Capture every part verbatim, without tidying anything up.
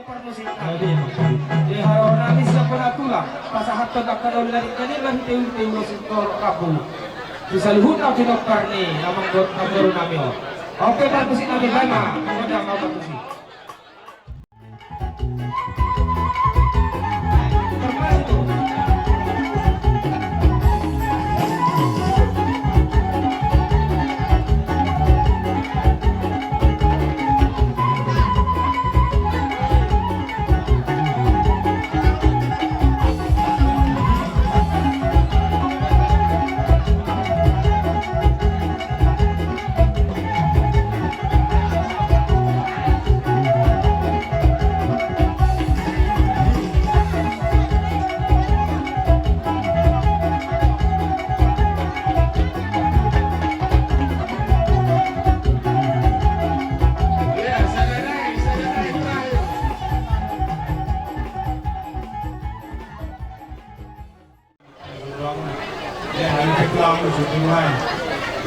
Di haroro nami sian bona tulang pasahathon angka na uli na denggan i marhite ulos sitorop rambu tu saluhutna pinompar ni amang dohot namboru nami on. Oke, parmusik nami, baen ma godang ma parmusik.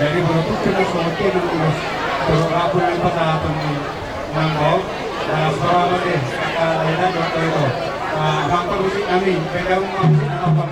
Jadi, berhubung dengan seperti yang terus, terus rapuh yang pasal pun nangkok, nah, suara apa deh, kata lainnya dokter itu. Nah, faktor musik kami, beda sama musik apa?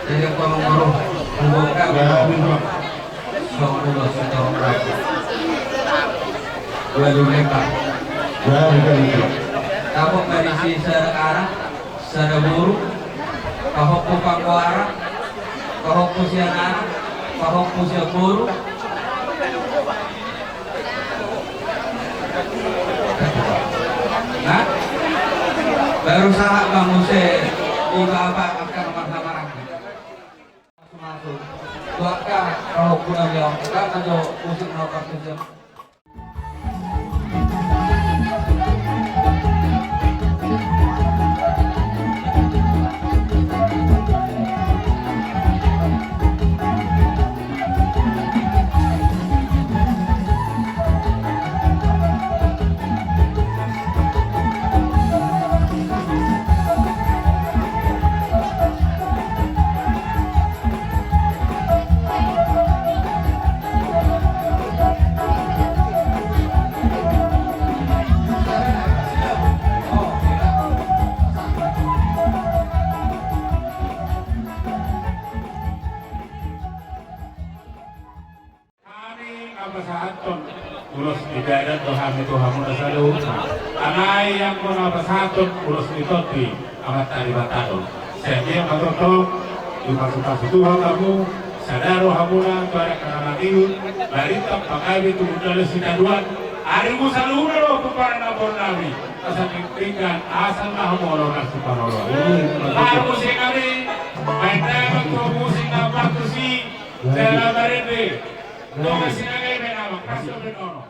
Jadi, aku mau ngurus, ngurus kau. Ya, betul. Songkulo sitong raja. Walu lebar. Ya, betul, betul. Kamu berisi sekarang. Sada boru, pahompu panggoaran, pahompu sian anak, pahompu sian boru. Nah, baru sahat ma muse iba-iba angka na marhamaranggi. Masuk, masuk. Tu angka pahompu na biar, angka na jo musik na partusian. Hami na pasahathon ulos ibadat do hami tu hamuna saluhutna. Alai anggo na pasahathon ulos ni tondi Amanta Debata do. Sai dia ma tongtong dipasupasu Tuhan hamu, sada do hamuna tu adat na mangihut, barita pagabe tu gundala sitadoan. Arimu saluhutna do pomparan na bornami. Asa pingpingan asa na hamu olo na sipanoloan. Hamu sinari, baen damang tu hamu sinari, baen damang tu hamu sinari. Jala marende. Dongan sinaga i baen damang, kasih open ono.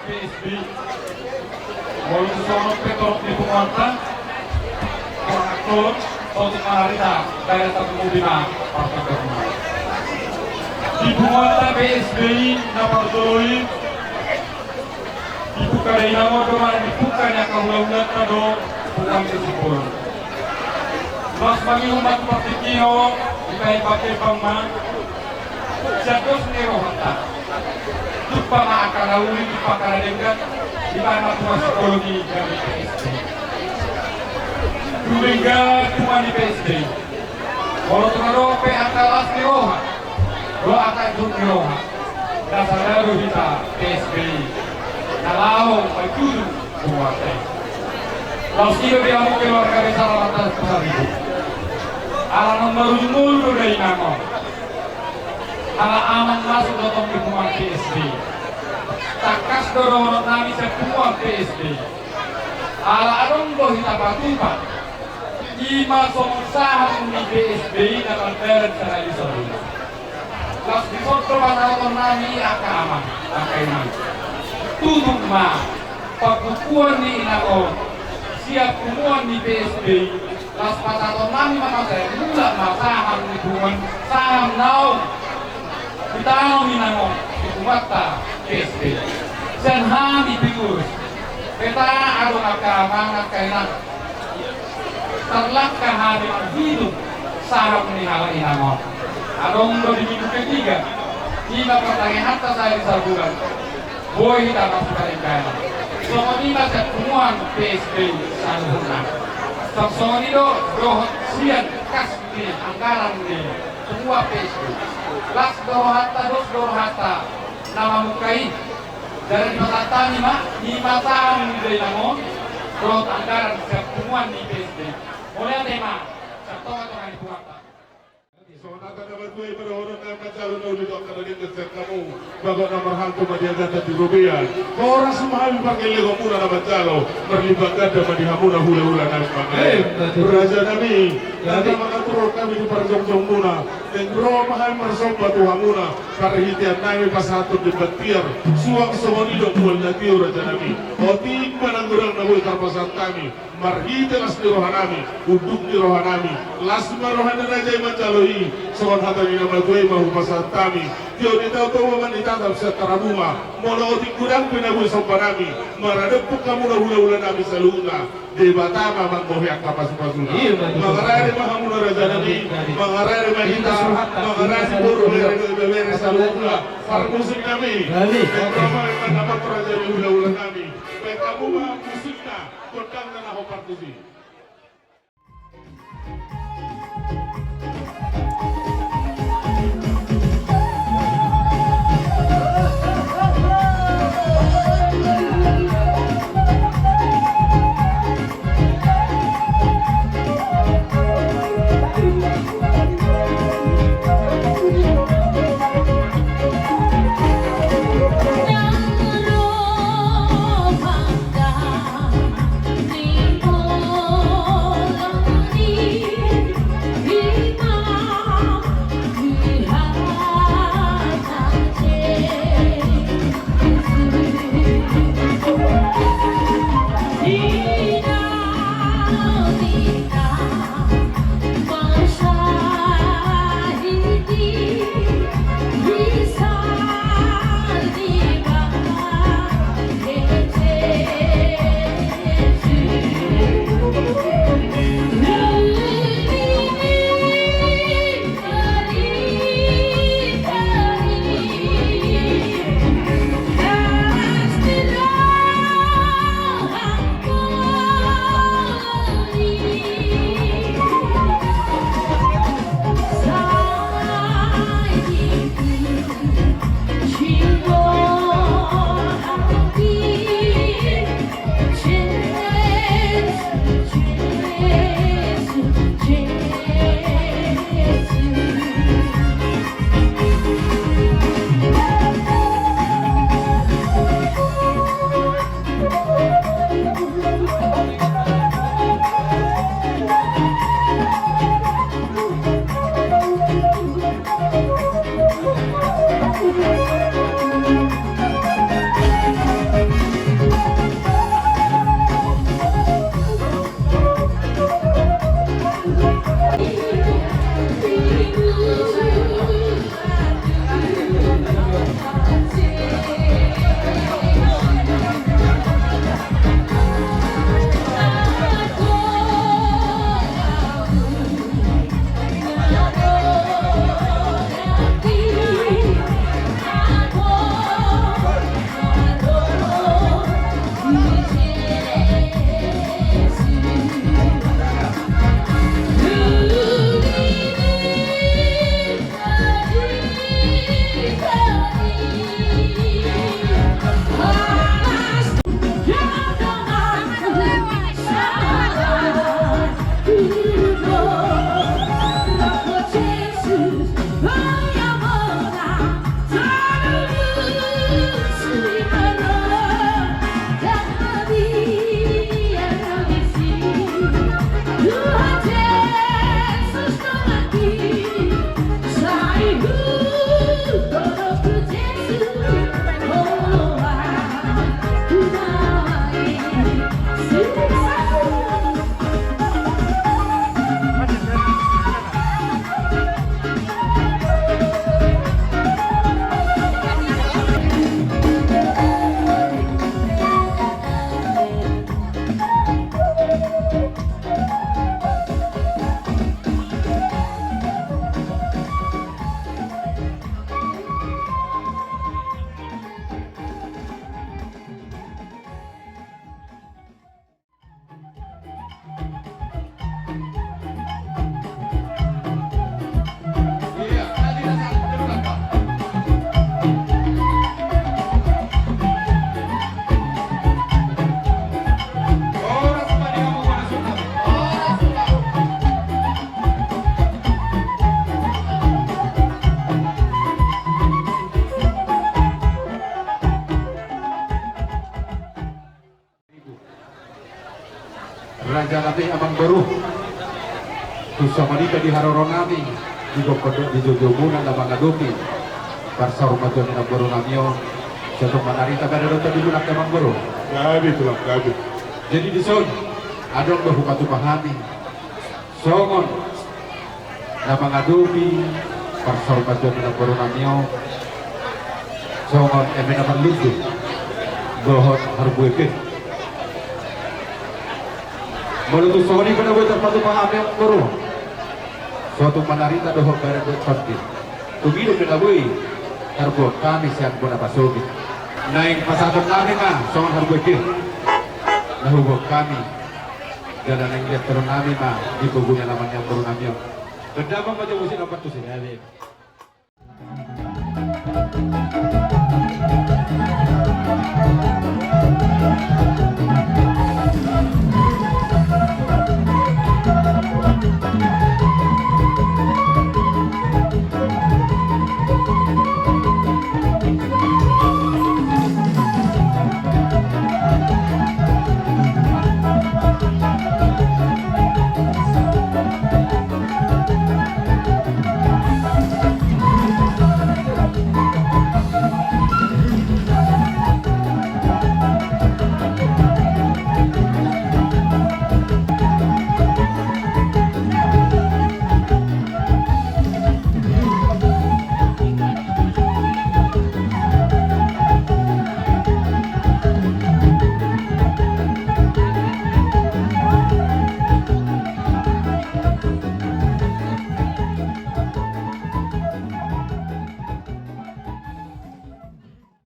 P S B. Molo songon pe torop ni punguanta, songon saotik ma hita, daerah satu mobil ma, partai. Di punguanta P S B i na parjolo i, di punguan dainang on do, manang di punguan ni angka hulahulanta do, punguan Hasibolon. Laos mangihut ma tu partingkian on, dipahepakhepang ma. Sian dos ni rohanta. Jumpa ma angka na uli, jumpa angka na denggan, dibahen ma punguan Hasibolon i gabe P S B. Dung denggan punguan ni P S B. Molo tung adong pe angka las ni roha, dohot angka jut ni roha, na sada do hita P S B i. Na laho manjujung punguanta i. Laos i do di hamu keluarga besar Lamatan Pasaribu. Ala naung marujung ngolu do dainang on. Ala amang masuk do tong di punguan P S B i. Tangkas do dohonon nami sian punguan P S B i. Ala adong do hita patupa. I ma songon saham ni P S B i na mardalan sahali sabulan. Laos dison do pataonon nami angka amang, angka inang. Tutup ma pangkukuan ni inang on sian punguan ni P S B i. Laos pataonon nami ma, sai mulak ma saham ni punguan, saham naung ditanom inang on di punguanta P S B i. Sian hami pengurus, hita adong angka amang, angka inang. Tarlangka hami manghitung saham ni halak inang on. Adong do di minggu ketiga, i ma partangihanta sahali sabulan. Boi hita marsiparingganan. Songon i ma sian punguan P S B saluhutna. Songon i do dohot sian kas ni anggaran ni punguan P S B. Las do rohanta, dos do rohanta na mamungka i. Jadi dipasahat hami ma, di masa ni dainang on, dohot anggaran sian punguan ni P S B. Mauliate ma sian tongatonga ni punguanta. Songon hata na matua i, padohonon na manjalo na uli tu angka na denggan sian hamu. Bagot na marhalto ma di agatan di robean. Horas ma hami pargellengonmuna na manjalo. Marlipat ganda ma di hamuna hulahula nami mangae. Eh, betul. Raja nami, gabe. Tanda mangaturhon hami di parjongjongmuna. Naeng ro ma hami marsomba tu hamuna. Parhitean nami pasahathon demban tiar. Suang songon i do mual na tio, raja nami. Otik ma na godang na boi tarpasahat hami. Marhite las ni roha nami, unduk ni roha nami, las ma roha ni raja i manjalo i, songon hata ni na matua i ma hupasahat hami. Tio ni tao, toma ma ni tatap sian Tarabunga, molo otik godang pe na boi somba nami, maradophon hamuna hulahula nami saluhutna, Debata ma mamboan angka pasupasuna. Iya, betul. Mangarade ma hamuna raja nami, mangarade ma hita, mangarade boru, bere, bere, bere saluhutna, parmusik nami. Nami. Debata ma mamboan raja ni hulahula nami. Baen hamu ma musikna. Gondang na hombar tusi. Raja nami, amangboru. Tung songon i pe di haroro nami, di gokhon dohot di joujou muna na mangadopi parsaurmatua ni namboru nami on, sai tung manarita bada do tondimuna, amangboru. Gabe, Tulang, gabe. Jadi dison, adong do hupatupa hami songon na mangadopi parsaurmatua ni namboru nami on, songon eme na marlundu dohot harbue pe. Molo tung songon i pe na boi tarpatupa hami, amangboru, sai tung manarita dohot badan dohot tondi. Tung i do pe na boi tarboan hami sian bona pasogit. Naeng pasahaton nami ma songon harbue pe na huboan hami. Jala naeng diantuhon nami ma di pogu ni alaman ni amangboru nami on. Bahen damang ma jo musik na partusi.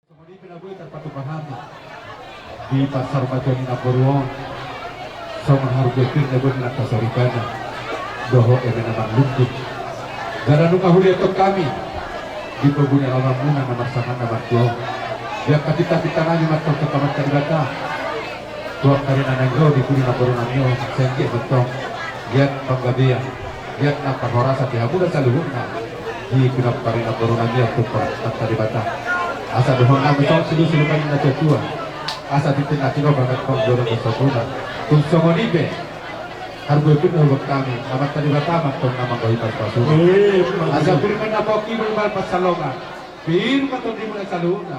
Songon i pe na boi tarpatupa hami di parsaurmatua ni namboru on, songon harbue pe na boi nang tasoripada dohot eme na marlundu. Jala nunga huliathon hami di pogu ni alaman muna na marsangap na martua on, di angka pinta-pinta nami ma antong tu Amanta Debata. Tu angka ari na naeng ro di pudi namboru nami on, sai anggiat ma antong, anggiat panggabean, anggiat nang parhorasan di hamuna saluhutna di pinompar ni namboru nami on tu Amanta Debata. Asa dohonon nami songon silusilu nami na tua-tua, asa tintin na tinopa ma antong jodoh ni saluhutna. Tung songon i pe harbue pe na huboan hami, Amanta Debata ma antong na manggohi pasu-pasu. Eh, asa pir ma na pongki, pir ma pansalongan, pir ma tondimuna saluhutna,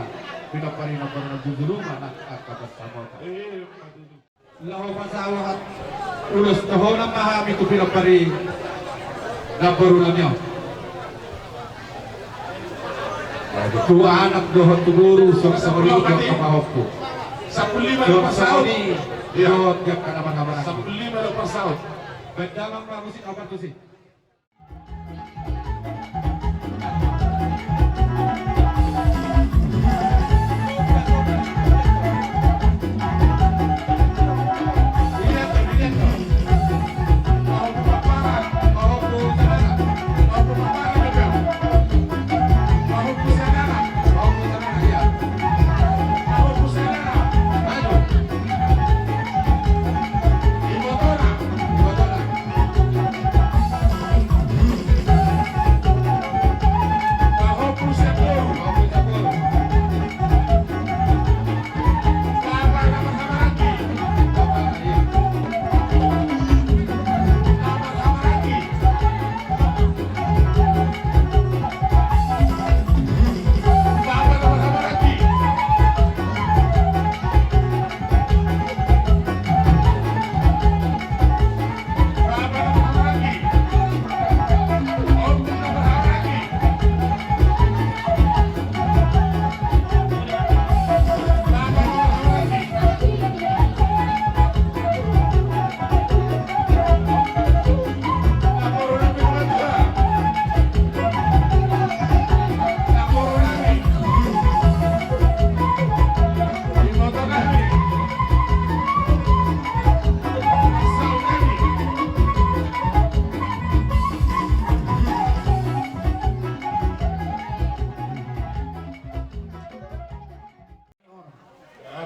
pinompar ni namboru nami, jujur ma nang angka pansamotan. Eh, laho pasahat ulos tohonan ma hami tu pinompar ni namboru nami on, tu anak dohot tu boru, suang songon i tu angka pahompu. Sampulu lima, suang songon i dohot di angka na marhahamaranggi. Sampulu lima do pasaut. Bahen damang ma musik na partusi.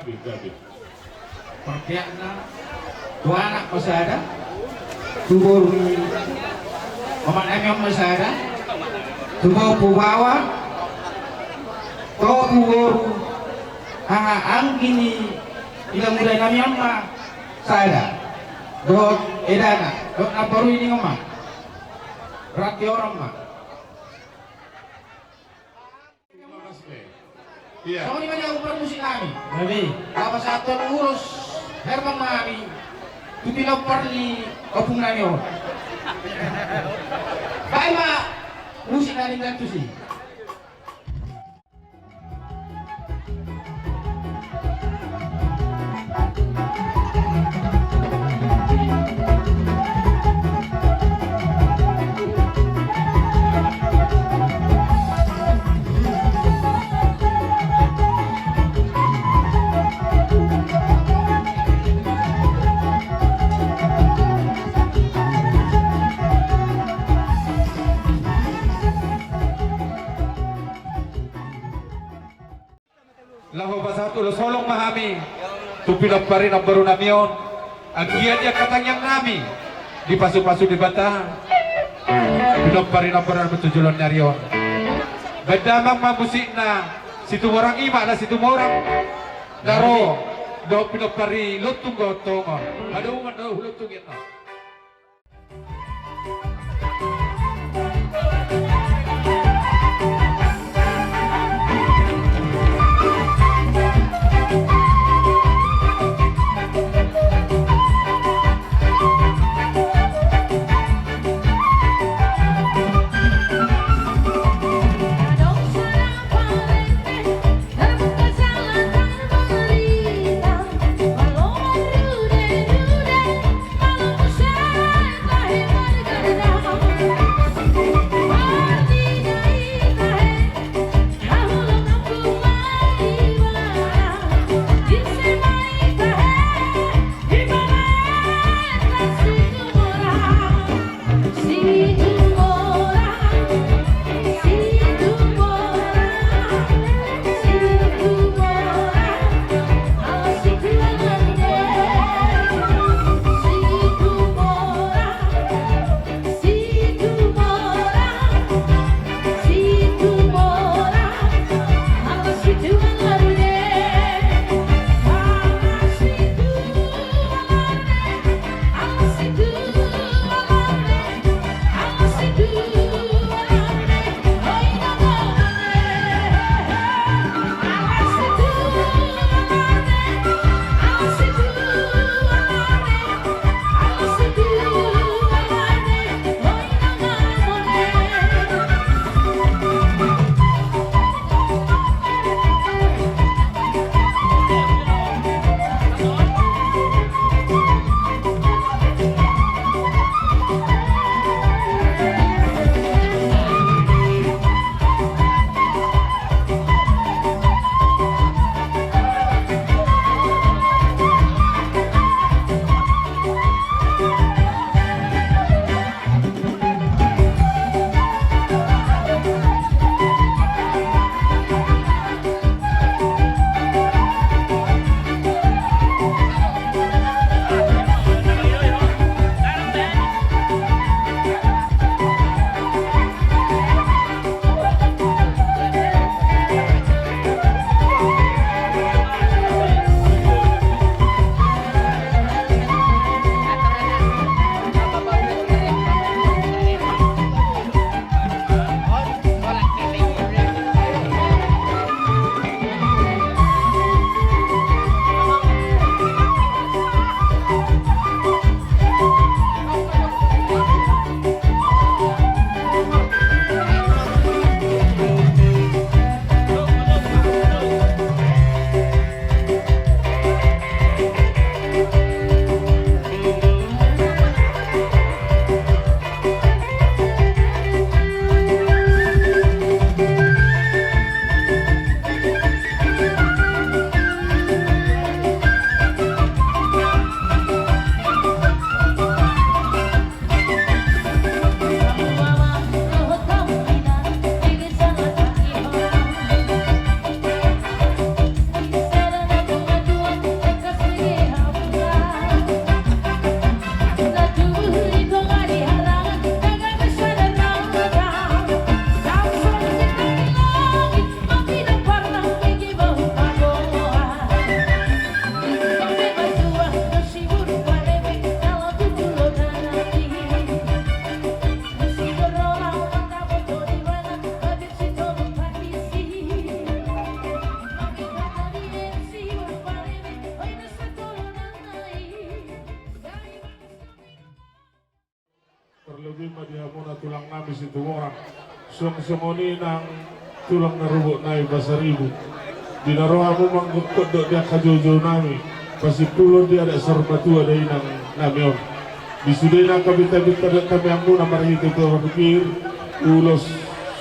Gabe, gabe. Parpeakna, tu anak ma sada, tu boru ni omak nami on ma sada, tu pahompu baoa, tu boru haha anggi ni inang muda nami on ma sada. Dohot edana, dohot namboru i ningon ma. Rangke orang ma. Iya. Songon i ma jago parmusik nami. Nami. Lapasathon ulos Herman nami tu pinompar ni ompung nami on. Baen ma musik na denggan tusi. Laho pasahat ulos holong ma hami tu pinompar ni namboru nami on. Anggiat ia hatangiang nami dipasupasu Debata pinompar ni namboru nami tu joloan ni ari on. Baen damang ma musikna Situmorang i ma na Situmorang na ro dohot pinompar ni lontung dohot tonga. Hadomuan do hu lontung i. Lobi ma di hamuna tulang nami Situmorang. Suang songon i nang tulang na rorobot nami Pasaribu. Di na ro hamu manggongkot dohot di angka joujou nami, pasimpulon di adat saur matua dainang nami on. Di sude nang angka pinta-pinta dohot hami hamuna marhite pahompu pir, ulos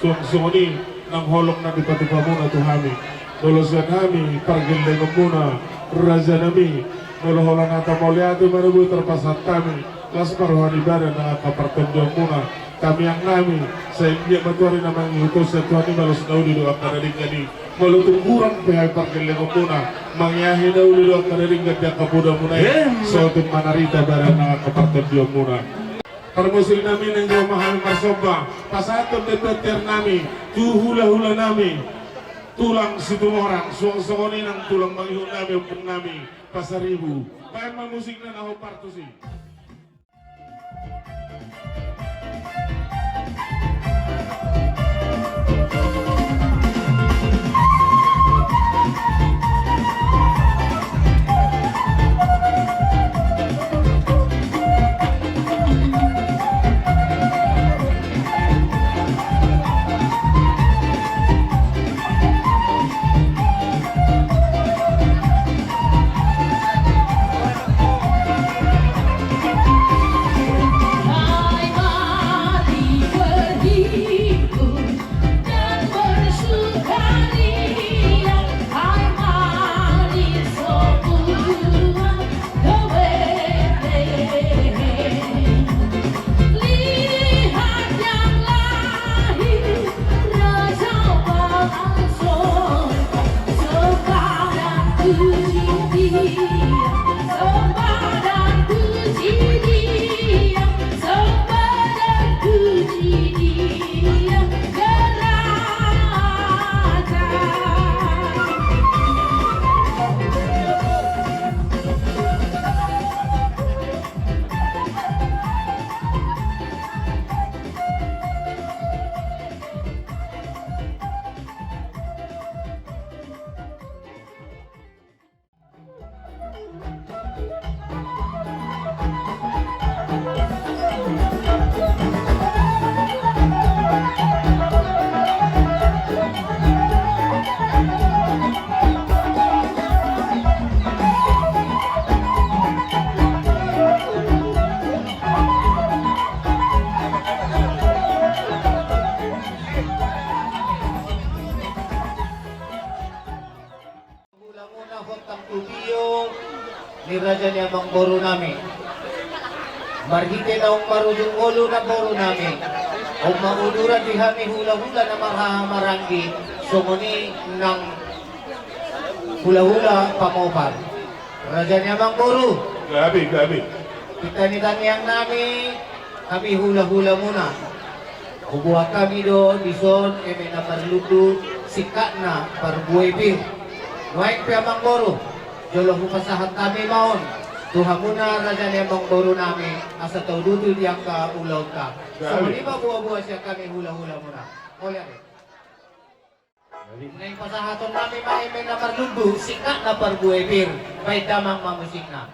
suang songon i nang holong na dipatupa muna tu hami. Molo sian hami pargellengonmuna, raja nami, molo holan hata mauliate ma na boi tarpasahat hami, las ma roha ni Ibana nang angka partondionmuna. Tamiang nami, sai anggiat ma tu ari na mangihut on sian Tuhan i ma ulos na uli dohot angka na denggan i. Molo tung hurang pe hami pargellengonmuna, mangeahi na uli dohot angka na denggan di angka podamuna i. Emma. Sai tung manarita Ibana nang angka partondionmuna. Parmusik nami, naeng ro ma hami marsomba, pasahathon be tiar nami tu hulahula nami, tulang Situmorang, suang songon i nang tulang mangihut nami, ompung nami Pasaribu. Baen ma musikna na hombar tusi. Hulamuna, hontang tu tio ni raja ni amangboru nami. Marhite naung marujung ngolu namboru nami, on ma uduran di hami hulahula na marhahamaranggi, songon i nang hulahula pamopar. Raja ni amangboru. Gabe, gabe. Pinta ni tangiang nami, hami hulahulamuna. Huboan hami do dison eme na marlundu singkatna parbue pir. Nuaeng pe amangboru, jolo hupasahat hami ma on tu hamuna raja ni amangboru nami, asa tauduti di angka ulaonta. Songon i ma boaboa sian hami hulahulamuna. Mauliate. Naeng pasahaton nami ma eme na marlundu singkatna parbue pir. Baen damang ma musikna.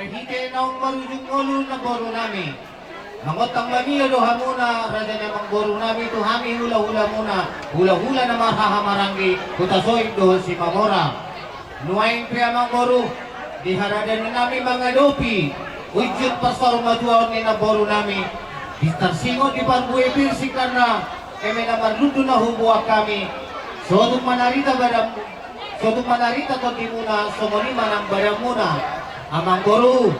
Hita naung marujung ngolu namboru nami. Mangontang mania do hamuna raja ni amangboru nami tu hami hula-hula muna, hula-hula na marhaha maranggi, Hutasoit dohot Simamora. Nuaeng pe amangboru, di harada nami mangadopi unjut parsaurmatuaon ni namboru nami, di tarsingot di parbue pir singkarna, eme na marlundu na huboan hami, sotung manarita badan, sotung manarita tondimuna, songon i ma nang badanmuna. Amangboru,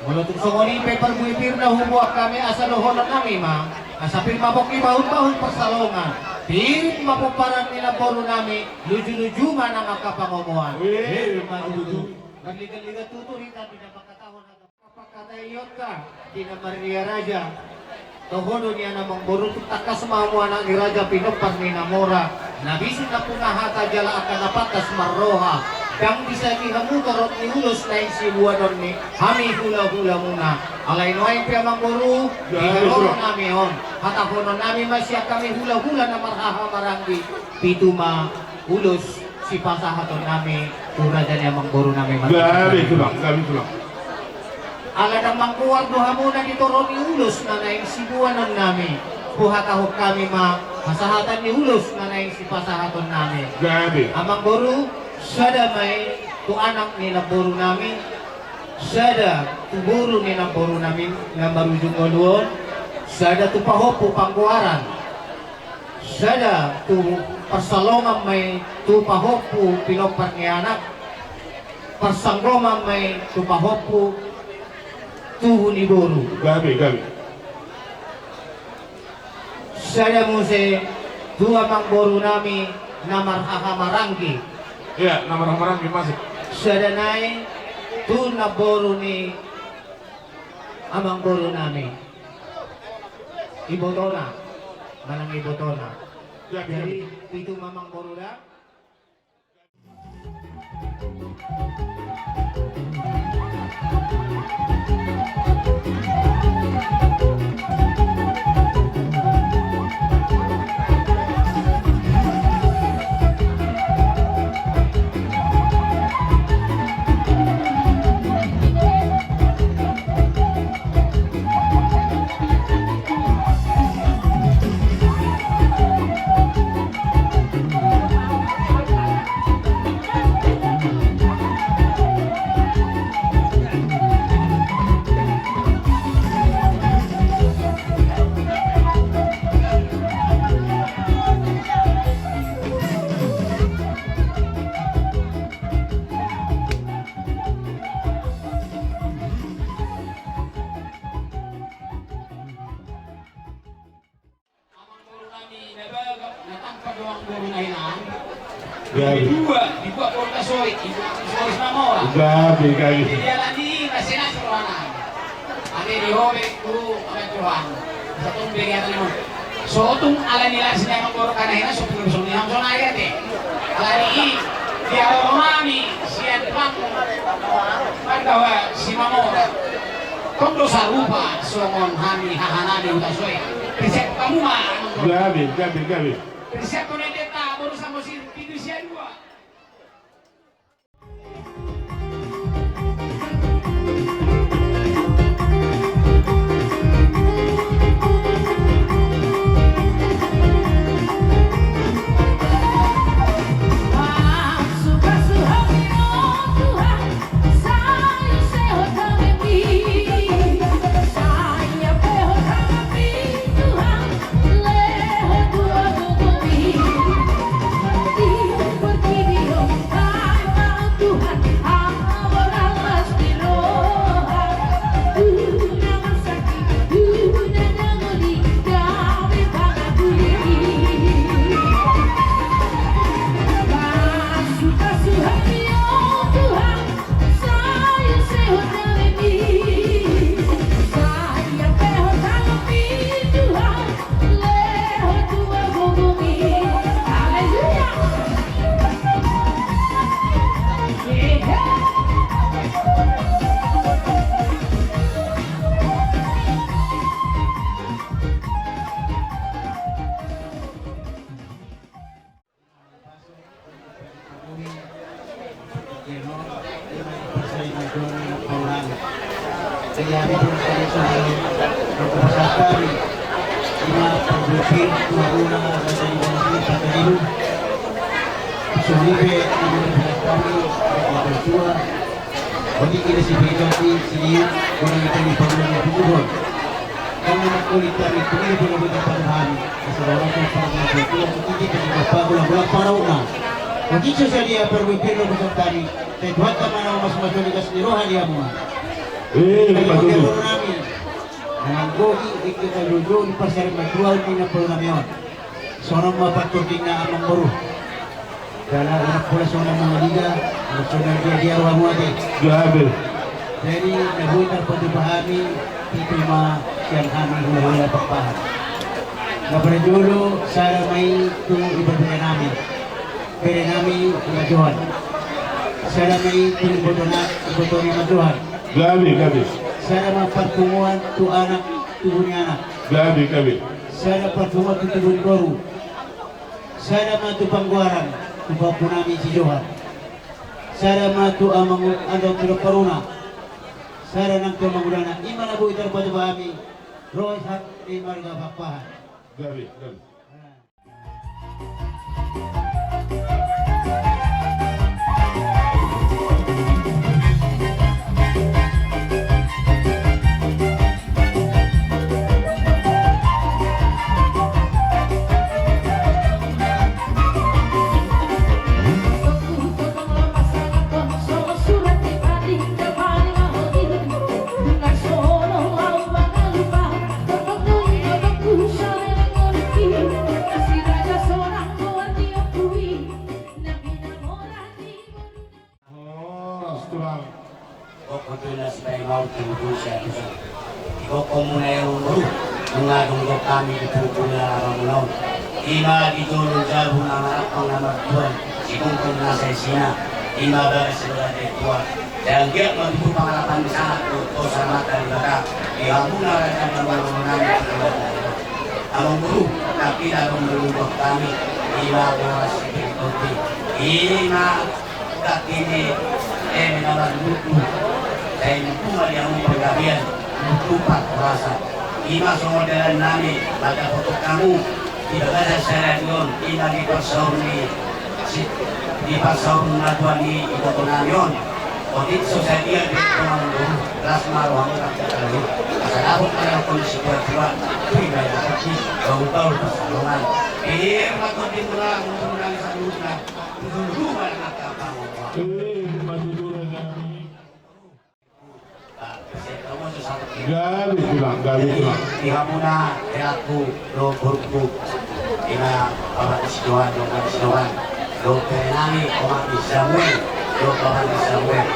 molo tung songon i pe parbue pir na huboan hami, asa dohonon nami ma, asa pir ma pongki bahul-bahul parsalongan, pir ma pomparan ni namboru nami, luju-luju ma nang angka pangomoan. Weh, pir ma tutu. Marligat-ligat tutu hita di na mangkatahon hata pangkataionta di na marria raja. Toho do nian amangboru, tung tangkas ma hamu anak ni raja pinompar ni na mora, na bisuk nampuna hata jala angka na pantas marroha. Ndang bisa di hamu torop ni ulos naeng siboanon ni hami hula-hula muna. Alai nuaeng pe amangboru, di haroron nami on, hatahonon nami ma sian hami hula-hula na marhaha maranggi, pitu ma ulos sipasahaton nami tu raja ni amangboru nami. Gabe tulang, gabe tulang. Ala ndang manggoar do hamuna di torop ni ulos na naeng siboanon nami, huhatahon hami ma hasahatan ni ulos na naeng sipasahaton nami. Gabe. Amangboru, sada ma i tu anak ni namboru nami, sada tu boru ni namboru nami na marujung ngolu on, sada tu pahompu panggoaran, sada tu parsalongan ma i tu pahompu pinompar ni anak, parsanggoman ma i tu pahompu tubu ni boru. Gabe, gabe. Sada muse tu amangboru nami na marhaha maranggi. Iya, na marhaha maranggi masuk. Sada nai tu namboru ni amangboru nami. Ibotona, manang ibotona. Ya, jadi, ya. Pitu ma amangboru da. Amangboru nami na bagak, na tampan do amangboru na hinan. Gabe. Dibuat, dibuat boru Hutasoit, dibuat boru Simamora. Gabe, gabe. Jadi alani i na senang rohana. Ate di ho be tu Amang Johan. Satu be ya tadi. Sotung alani las ni amangboru na hinan, sotung songon i, songon i ate. Alani i, di haroron nami sian Pandawa Simamora. Tong do sarupa songon hami haha nami Hutasoit. Persiap hamu ma. Gabe, gabe, gabe. Persiap hamu ma, boru Samosir, pitu sia dua. Jadi, hami pun sekalian songon na hupasahat hami, ima parbue pir tu hamuna raja ni bona pir Pangkaribu. Songon i pe ima parbue hami, raja ni bona tua. Otik i do sipir hami, sini, bona hami tadi panggung na pungguhon. Karena makkoli hami tu i pun na boi tarpatupa hami. Asa ro hami tu panggung na pungguhon, otik i pe di bapa, bola-bola parau na. Otik so sadia parbue pir na hupasahat hami. Sai Tuhanta ma na mamasumasu di gas ni roha di hamuna. Eh, ima tutu. Nami. Nang anggo i, ingkon tajoujou di parsaripeon ni na pola nami on. Songon ma pantordingna amangboru. Jala unang pola songon na mangaliga, unang songon na dia-dia rohamu ate. Gabe. Jadi, na boi tarpatupa hami, pitu ma sian hami hulahula Pakpahan. Na parjolo, sada ma i tu ibebere nami. Bere nami Ima Johan. Sada ma i tu iboto na, iboto ni Ima Johan. Gabe, gabe. Sada ma parpunguan tu anak, tubu ni anak. Gabe, gabe. Sada parpunguan tu tubu ni boru. Sada ma tu panggoaran, tu pahompu nami si Johan. Sada ma tu amang, andau tu domparuna. Sada nang tu amangudana, ima na boi tarpatupa hami, roha sahat ni marga Pakpahan. Gabe, gabe. Horas, Tulang. Pokokna sipaima au tu buku siapusan. Igokhon muna i amangboru, nunga dung dok hami di pungkul ni alaman muna on. Ima di jolo jabu na marampang na martuan, sigongkon na saisina, ima bagas ni roha ni tua. Jala anggiat ma tutu pangarapan ni sangap dohot saur matua ni Debata di hamuna raja ni amangboru nami. Amangboru, tapi na dung dung dok hami, ima boras sipir tondi. Ima Gati ni eme na marlutu, sai mutu ma di hamu panggabean, mutu parhorasan. Ima songon dalan nami mandapothon hamu di bagasan sadari on, ima di parsaur ni si, di parsaur matua ni iboto nami on. Otik so sadia be, amangboru, las ma rohamu, las ma rohamu. Asa dapot ma roha ni situa-tua, tu i ma dapot ni bahul-bahul pansalongan. Ima tondi muna, amangboru nami saluhutna. Eh, ima tutu raja nami. Gabe, Tulang, gabe, Tulang. Di hamuna, helaku, dohot boruku. Ima, bapak ni si Johan, dohot omak ni si Johan. Dohot bere nami, omak ni si Samuel. Dohot bapak ni si Samuel.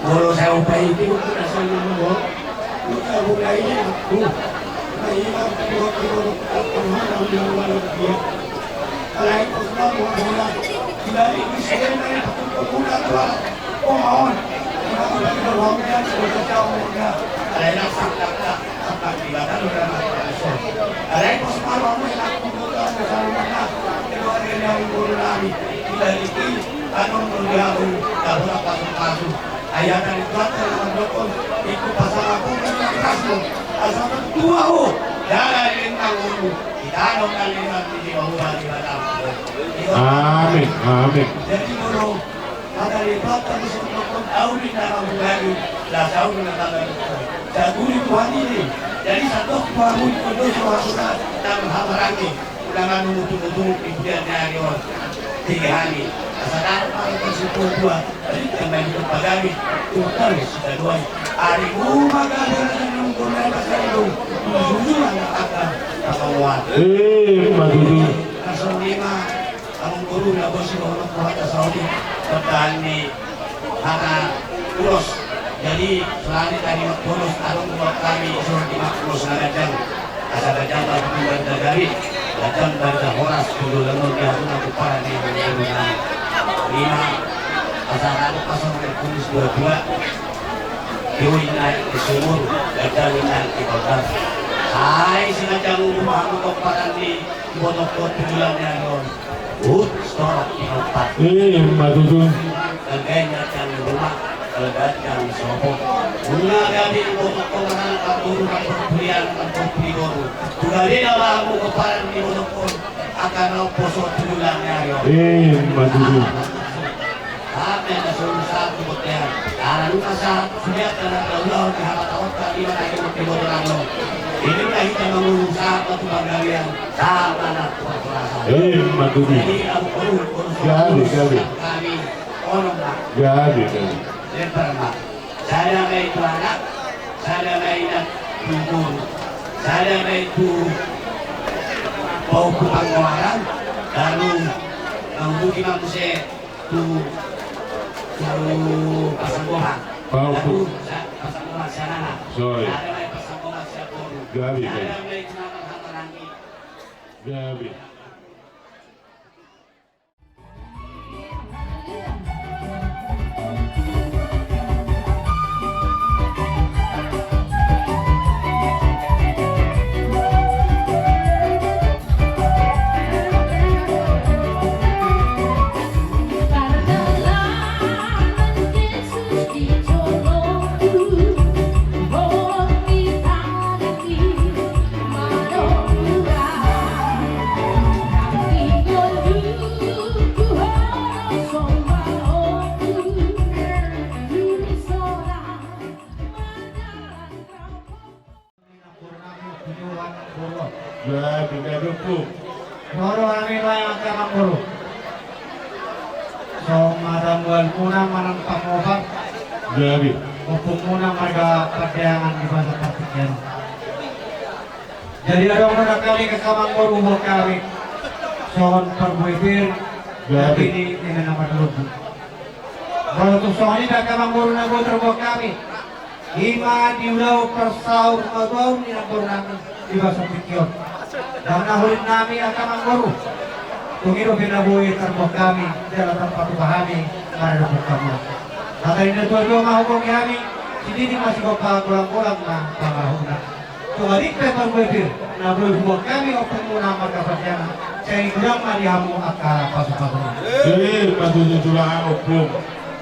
Molo sai hupaiti, hupasahat ma, bo. Hupasahat ma, bo. Alai pos ma bola-bola, di balik ni sena i patupa bola tu anak oma on. Ima bola-bola on, ya, bola-bola on, ya. Alai langsung tak, tak, tak, di balik bola-bola on. Alai pos ma bola-bola, bola-bola on, ya. Kedua dia yang bola lari. Di balik ni, anu, bola dia, bola, tak bola pasu-pasu. Ayat dari Tuhan dalam dokon, ikut pasal aku, kan, yang keras, asa tua, oh, dalam lintang, oh. Di tano kalimat di bawah di batang. Amin, amin. Jadi molo hata ni Debata bisa mendokon au di nama bugani, lah au di nama bugani. Jaguli Tuhan ini. Jadi satu Tuhan itu dosa hasuna dan habarangi. Unang mutu-mutu di bulan ni ari on. Tinggi hami. Asa dapat maraton si tua-tua. Rinta main tu pagari, tukar si kaduai. Ari uma gabe raja ni ungkul na pasaribu. Susulan na takkan. Kapanguan. Eh, ima tutu. Langsung lima. Amangboru na boi sidohonon hata saotik. Bertahan ni hata ulos. Jadi, selain tadi ulos, adong buat kami, surat lima ulos na ganjang. Asa ganjang bagi banda gari, ganjang banda horas, tu dolanan di hamuna pomparan ni amangboru nami. Lima, asa rado pasang oleh kumis dua-dua. Yo inna di sumur, ganjang inna di banda. Sai si ganjang umur hamu pomparan ni iboto tu bulan ni ari on. Ut, sitorak di pomparan. Eh, ima tutu. Ganjang ganjang rumah. Alga jang sopo. Nunga gabe ibotokkon anak, parboru, parpudi anak, parpudi boru. Tu gabe na bamu goparan ibotokkon angka na umposo tu tulang ni ari on. Ima tutu. Hami na solu sahat tu bontean. Ala nunga sahat sude angka na taulahon di hata taon kami managi mungkin boru nano. Ini na hita mangulu sahat tu panggabean, sahat tu parhorasan. Ima tutu. Jadi abu boru, boru. Gabe, gabe. Kami onom ma. Gabe, gabe. Lembar ma. Sada ma i tu anak, sada ma i na tu boru, sada ma i tu pahompu pangoaran, lalu mangumuni ma muse tu, tu pasanggoma. Pahompu. Lalu sa-, pasanggoma sian anak. Sada ma i pasanggoma sian boru. Gabe, gabe. Sada ma i tu anak hatarangi. Gabe. Gabe, gabe, Ompung. Ro do hami nuaeng angka amangboru. Songon hata mualmuna manang pangopar. Gabe. Ompungmuna marga Pandeangan di basa partingkian. Jadi adong do nangkin angka amangboru huboan hami. Songon parbue pir. Gabe. Ini, ini nama dulu. Molo tung songon i angka amangboru na boi tarboan hami. Ima di ulaon parsaur matua ni namboru nami di basa tingki on. Ndang na hurit nami angka amangboru. Tung i dope na boi tarboan hami, jala tarpatupa hami, maradophon hamu. Hata ni na tuatua ma huboan hami, sididi ma sigompa, golanggolang ma pangarahutna. Tung adong pe parbue pir na boi huboan hami ompungmuna marga Pandeangan, sai godang ma di hamu angka pasupasu. Eh, pasupasu tulang, Ompung.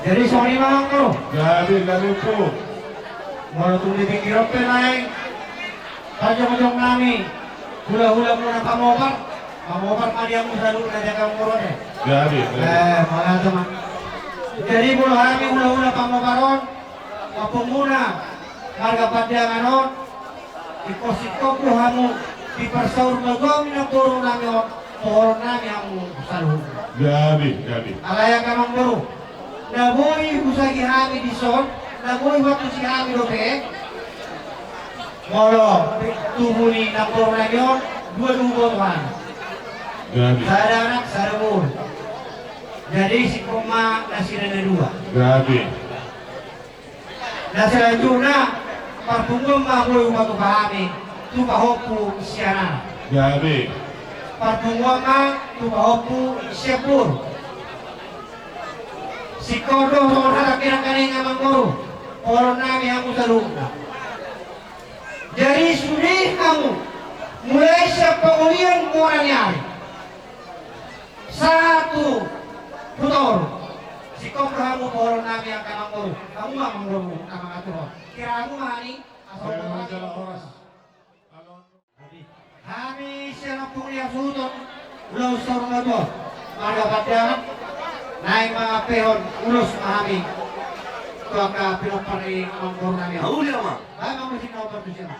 Jadi songon i ma amangboru. Gabe, gabe, Ompung. Molo tung di pingkiran pe naeng parjongjong nami hulahulamuna pangopar, pangopar ma di hamu saluhutna di angka amangboru on. Gabe, gabe. Eh, mauliate ma. Jadi molo hami hulahula pangopar on, ompungmuna marga Pandeangan on, ingkon singkop do hamu di parsaur matua ni namboru nami on, pohoron nami hamu saluhutna. Gabe, gabe. Alai angka amangboru, na boi husagi hami dison, na boi huantusi hami dope. Molo tubu ni namboru nami on, dua do huboto hami. Gabe. Sada anak, sada boru. Jadi singkop ma nasida na dua. Gabe. Na selanjutna, parpunguan ma boi hupatupa hami tu pahompu sian anak. Gabe. Parpunguan ma tu pahompu sian boru. Singkop do songon hata pinangganing amangboru, pohoron nami hamu saluhutna. Jadi sude hamu, mulai sian pangolian mora ni ari sahat tu huta on, singkop do hamu pohoron nami angka amangboru. Hamu ma amangboru na mangaturhon. Kira hamu ma hami asa horas. Hami sian ompung ni hasuhuton ulaon saur matua marga Pandeangan, naeng mangampehon ulos ma hami tu angka pinompar ni amangboru nami. Mauliate ma. Baen ma musik na hombar tusi on.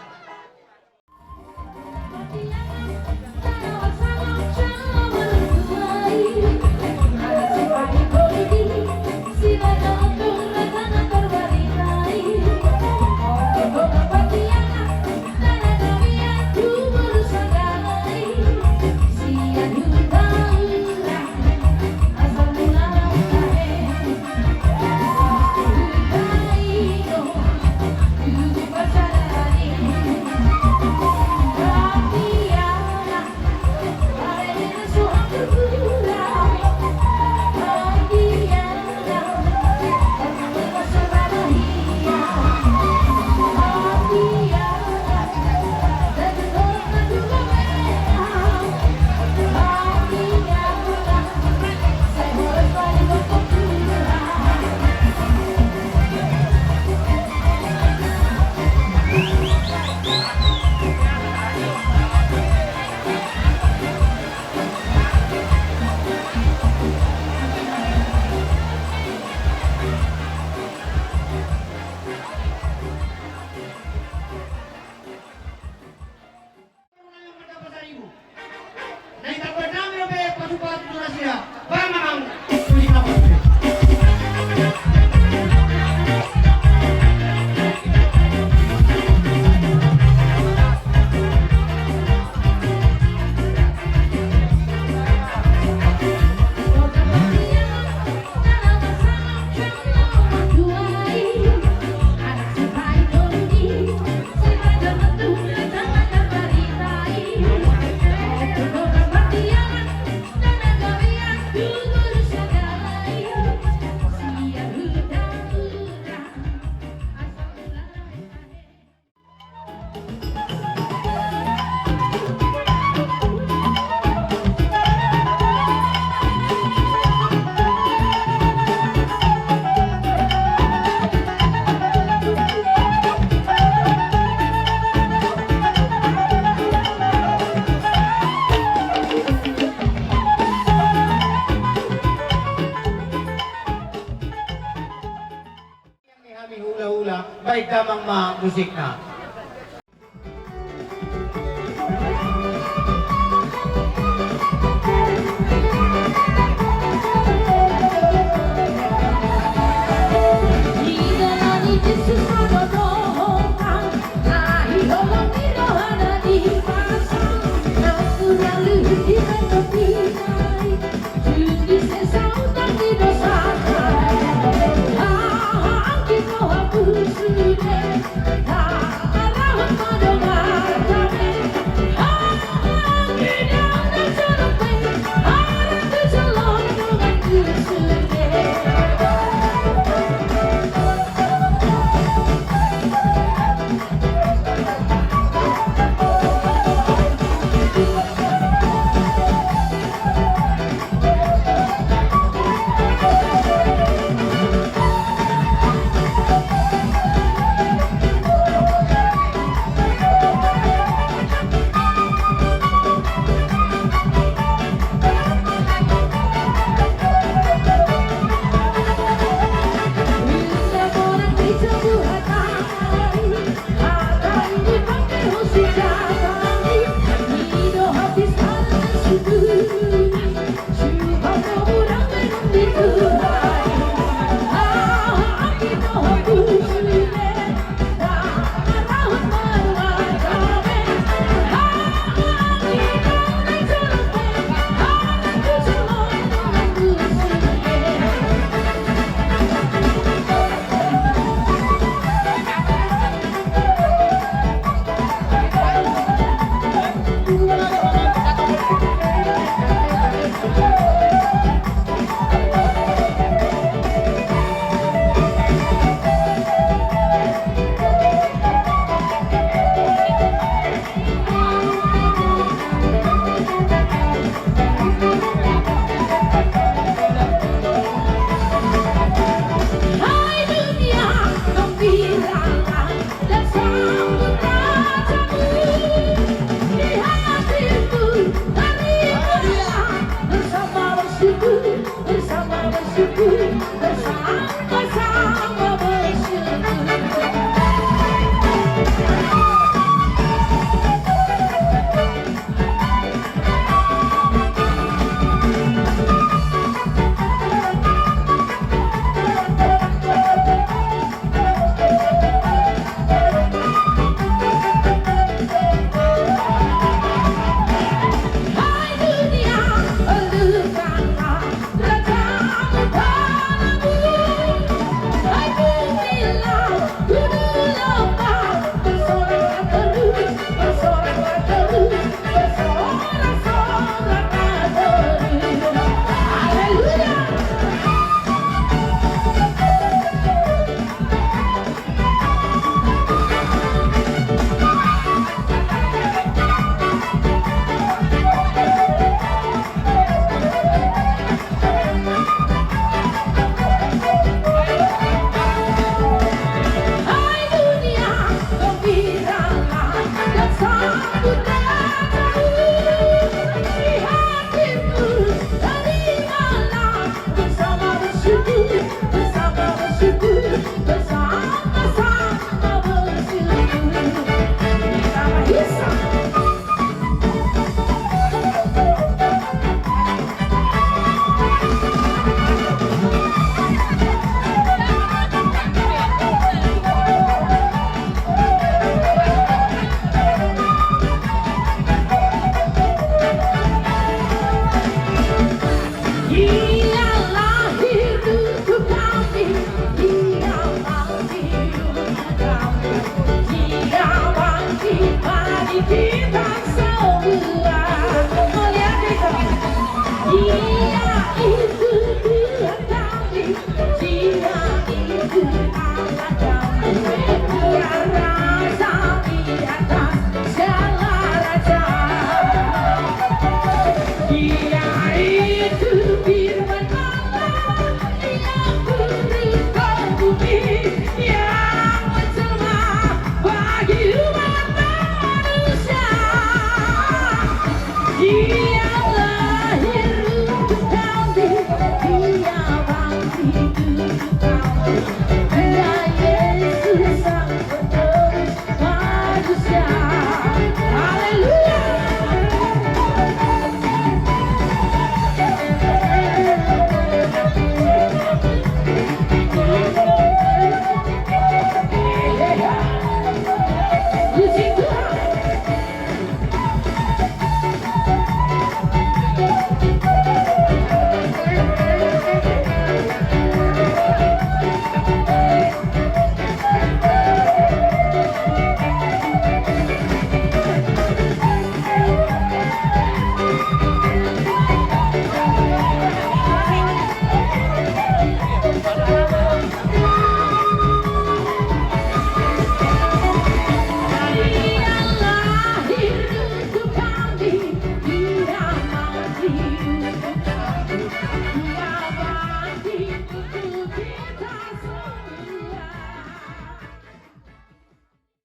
Hami hulahula, baen damang ma musikna.